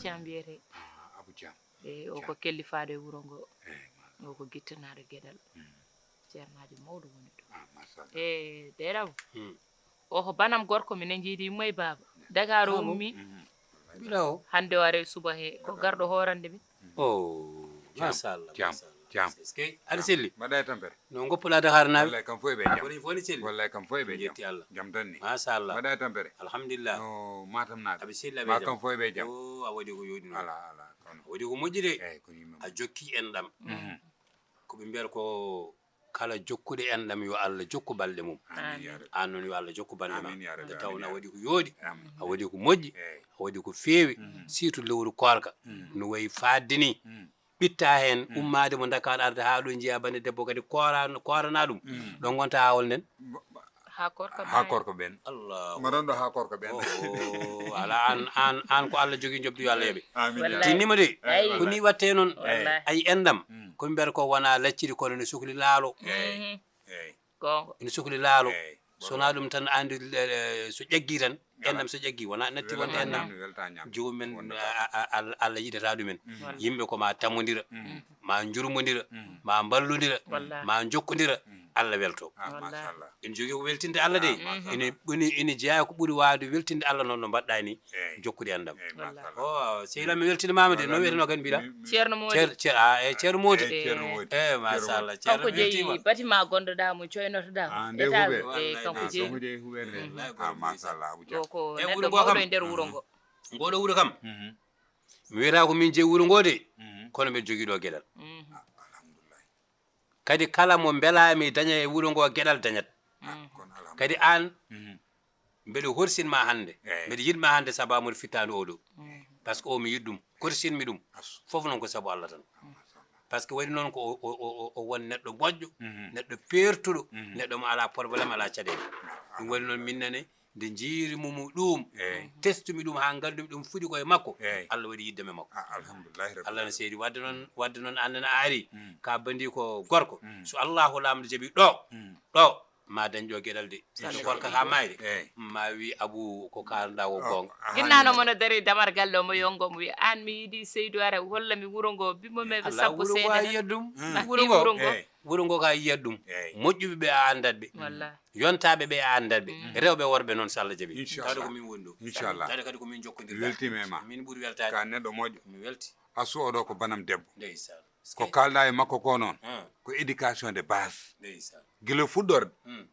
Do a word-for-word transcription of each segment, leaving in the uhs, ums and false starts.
Thiam wiyetee. Ah, Abou Thiam. E o ko kellifaɗo e wuro ngo. Eyi, machallah. O ko gittanaaɗo geɗal. Mm. Ceernaajo mawɗo woni ɗo. Ah, machallah. E deeɗam. Hmm. O ko banam gorko, minen njiidi yumma e baaba. Dakar o ummi. Mhm. Bila o. Hannde o ari e suba he, ko garɗo hoorande min. Oh, Thiam, machallah, Thiam, machallah. Thiam. Est-ce que aɗa selli? Mbaɗa e tampere. No ngoppuɗa Dakar naaɓe? Wallay kam fof ɓe jam. Woni fof ni selli. Wallay kam fof ɓe jam. Jetti Allah. Jam tan ni. Machallah. Mbaɗa e tampere. Alhamdulillah. No Matam naaɓe. Aɓe selli, aɓe jam. Kam fof ɓe jam. Oh, a waɗi ko yooɗi noon. Ala, ala, kono. A waɗi ko moƴƴi de. Eyi, ko yimɓe. A jokki enɗam. Mhm. Ko ɓe mbiyata ko kala jokkuɗo enɗam yo Allah jokku balɗe mum. Amin, ya Rabbi. Aan noon yo Allah jokku balɗe ma. Amin, ya Rabbi. Nde tawnoo a waɗi ko yooɗi, amin, a waɗi ko moƴƴi, eyi, a waɗi ko feewi, mhm, surtout lewru koorka. Mhm. No wayi faaɗde ni. Mhm. Ɓitta heen, mhm, ummaade mo Dakar arde haa ɗo njiya bannde debbo kadi koora-, kooranaa ɗum. Mhm. Ɗo ngonta haa hol nden? Haa koorka ɓen. Haa koorka ɓen. Allahu. Mbaɗon ɗo haa koorka ɓen. Oh, ala aan, aan, aan ko Allah jogii njoɓdi yo Allah yoɓe. Amin. Wallahi. Tinnima de. Eyi. Ko ni watte noon. Wallahi. Ay enɗam. Mm. Ko mbiyata ko wona lacciri kono ne sukli laalo. Eyi. Mhm. Eyi. Goonga. Ene sukli laalo. Eyi. So wonaa ɗum tan andi, eh, so ƴaggi tan, enɗam so ƴaggi, wona natti wonde enɗam. Welta ñaam. Joomum en, a, a, a, Allah yiɗata ɗumen. Mm. Wallahi. Yimɓe ko ma tammondira, mm, ma njurmondira, mm, ma mballondira, wallahi, ma jokkondira, mm, Allah welto. Ah, wallahi. Machallah. Ene jogii ko weltinde Allah de. Ah, machallah. Ene, ene, ene jeyaa ko ɓuri waawde weltinde Allah noon no mbaɗɗa ni. Eyi. Jokkude enɗam. Eyi, wallahi, machallah. Oh, sehil am, mi weltinimaama de. No wiyetenoo kadi mbiɗa? Mi, mi Ceerno Moodi. Ceer-, Ceer-, ah, eh, Ceerno Moodi. Eyi, Ceerno Moodi. Eh, machallah. Ceerno kanko jeyi weltiima. Batima gondoɗaa mo, coynotoɗaa. Ah, nde état huɓeere. Eh, kanko jeyi. Kanko jeyi huɓeere nde. Wallahi, ah, machallah, Abou Dia. Ko, ko neɗɗo mawɗo e nder wuro ngo. Mhm. Ngoɗo wuro kam. Mhm. Mi wiyata ko min jeyi wuro ngo de. Mhm. Kono mbeɗa jogii ɗo geɗal. Mhm. Ah, alhamdulillah. Kadi kala mo mbelaa mi daña e wuro ngo geɗal dañat. Ah, kono alhamdulillah. Kadi aan, mhm, mbeɗa horsin ma hannde. Eyi. Mbeɗa yiɗ ma hannde sabu amude fittaandu oo ɗoo. Mhm. Par ce que o mi yiɗ ɗum, korsin mi ɗum. Asu. Fof noon ko sabu Allah tan. Ah, machallah. Par ce que waɗi noon ko o, o, o, o, o won neɗɗo moƴƴo, mhm, neɗɗo peertuɗo, mhm, neɗɗo mo alaa problème, alaa caɗeele. Ah, ɗum waɗi noon min nane, nde njiiri mo mo ɗum, eyi, testumi ɗum haa nganndumi ɗum fuɗi ko e makko, eyi, Allah waɗi yiɗde mi e makko. Ah, alhamdulillahi rabbil alamina. Allah no seedi. Wadde noon, wadde noon aan nana a ari, mm, ka banndii ko gorko. Mm. So Allahu Laamɗo jaɓi ɗo, mm, ɗo, ma dañ ɗo geɗal de. Inchallah. So gorko ka maayde, eyi, ma wi Abu ko kaalɗaa ko goonga. Ah, ginnano mo no dari damar galle o mo yongo mo wi aan mi yiɗi Seydou ara holla mi wuro ngo bimmo me ɓe sappo seeɗa. Wuro ngo a yiyat ɗum. Mm. Wuro ngo. Eyi. Wuro ngo ka yiyat ɗum. Eyi. Moƴƴuɓe ɓe a anndat ɓe. Wallahi. Yontaaɓe ɓe a anndat ɓe. Mm. Rewɓe worɓe noon so Allah jaɓi. Inchallah. Tawde ko min woni ɗo. Inchallah. Tawde kadi ko min jokkondirɗaa. Weltiima e ma. Min ɓuri weltaade. Ka neɗɗo moƴƴo. Mi welti. Asu oɗo ko banam debbo. Ndeysaan. Ko kaalɗaa e makko ko noon, ah, ko éducation de base. Ndeysaan. Gila fuɗɗorde. Mm.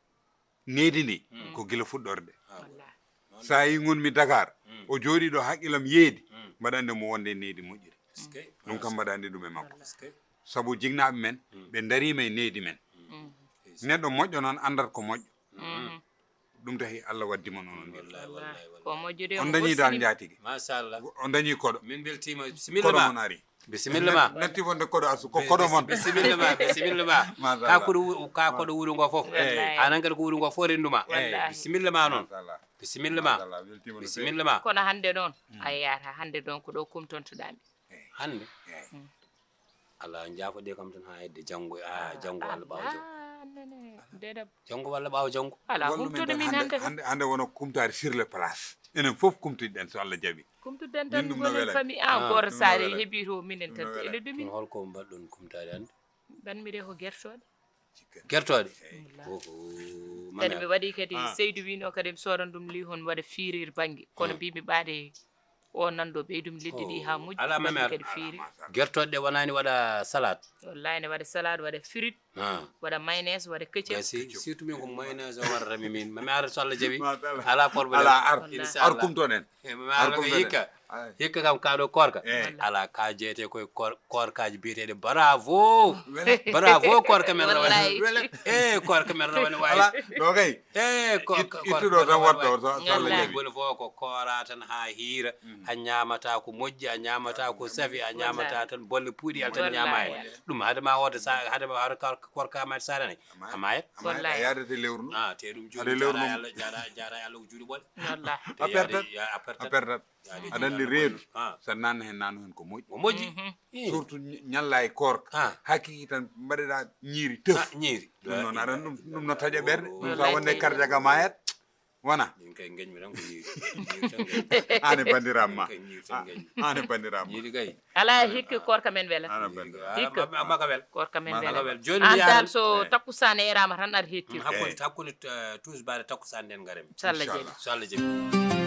Nehdi ndi, mm, ko gila fuɗɗorde. Ah, wallahi. So a yii ngonmi Dakar, mm, o jooɗii ɗo haqqillam yeedi, mm, mbaɗa anndi mo wonde e nehdi moƴƴiri. Est-ce que? Ɗum kam mbaɗa anndi ɗum e makko. Wallahi. Est-ce que? Sabu jinnaaɓe men, mm, ɓe ndariima e nehdi men. Mm. Neɗɗo moƴƴo noon anndat ko moƴƴo. Mm. Ɗum tahi Allah waddi mo noon. Wallahi, wallahi, wallahi. Ko moƴƴude on dañii dal njaatigi. Machallah. On dañii koɗo. Min beltiima. Bisimilla ma. Koɗo mon ari. Bisimilla ma. Natti wonde koɗo Asu, ko koɗo mon. Bisimilla ma, bisimilla ma. Machallah. Ka koɗo wu-, ka koɗo wuro ngo fof. Wallahi. Anan kadi ko wuro ngo fof rennduma. Wallahi. Bisimilla ma noon. Machallah. Bisimilla ma. Machallah, weltiima no feewi. Bisimilla ma. Kono hannde noon, mm, a yaata hannde noon ko ɗo kumtontoɗaa mi. Eyi. Hannde? Eyi. Mm. Alaa, njaafoɗee kam tan haa hedde janngo, haa janngo walla ɓaawo janngo. Alaa, nene, deeɗam. Janngo walla ɓaawo janngo. Alaa, wallu min humtude tan min hannde, hannde. Hannde, hannde wona kumtaade sur le place. Enen fof kumtiɗen so Allah jaɓi. Kumtuɗen tan, min ɗum no wela. Famille, ah, ah, gooto ɗum no saare wela. Heɓii to minen tan, ene ɗum no wela. Ɗumi. Kono hol ko mbaɗɗon kumtaade hannde? Mbaɗmi de ko gertooɗe. Gertooɗe? Wallaahi. Oho, kadi mi waɗi kadi, ah, Seydou wiino kadi mi soodan ɗum li hon waɗa firir bannge. Kono, ah, mbiimi ɓaade o nan ɗo ɓeydu mi liɗɗi ɗi haa moƴƴi. Alaa, mami ar. Kadi fiiri. Gertooɗe ɗe wonaani waɗa salade? Wallaahi ne waɗa salade, waɗa frit, ah, waɗa mayonnaise, waɗa ketchup. Gasi, surtout min ko mayonnaise o waɗata mi min. Mami ar so Allah jaɓi. Machallah. Alaa problème. Alaa ar. Wallaahi. Inchallah. Ar kumtoɗen. Eh, mami ar ko hikka. Ay. Hikka kam ka ɗo koorka. Eh. Wallaahi. Alaa ka jeyete koye koor-, koorkaaji biyeteeɗe bravo. Wele. Bravo koorka men rawane. Wallaahi. Wele. Eh, koorka men rawane waawi. Alaa, ɗo kay. Eh, ko, it-, ko, ittuɗo ko tan waɗɗo, so, so Allah jaɓi. Wallaahi. Gole fof ko koora tan haa hiira. Mm. A ñaamata ko moƴƴi, a ñaamata ko safi, a ñaamata tan bolle puuɗi, a tan ñaama e. Wallaahi. Ɗum hade ma hoode sa, hade ma hoode kor-, korka ma saarani. A maayat. A maayat. Wallaahi. A yaadata e lewru ndu. Ah, te ɗum jooni jaara Allah, jaara, jaara Allah ko juuɗe ɓole. Wallaahi. A pertat. A pertat. A pertat. Aɗa anndi reedu, ah, so nanna heen, nanno heen ko moƴƴi. Ko moƴƴi. Mhm. Eh. Surtout ñ-, ñalla e koorka. Ah. Hakkiki tan mbaɗeɗaa ñiiri tef. Ah, ñiiri. Ɗum noon aɗa anndi ɗum, ɗum no taƴa ɓernde. Ɗum so a wonde karjaga maayat. Wona. Min kay ngeñmi tan ko yiide. Yiide tan ngeñmi. An e banndiram ma. Min kay yiide tan ngeñmi. An e banndiram ma. Yiide kay. Alaa e hikki koorka men wela. An e banndiram. Hikka. Maga wel. Koorka men Maga wela. wel. Maga wel. Joni An yaara- dal so Eh. Takkusaan eeraama tan aɗa hettira. Hakkunde Eh. hakkunde eh, tuusbaare Takkusaan nden ngaremi. So Allah Inchallah. Jaɓi. So Allah Jaɓi.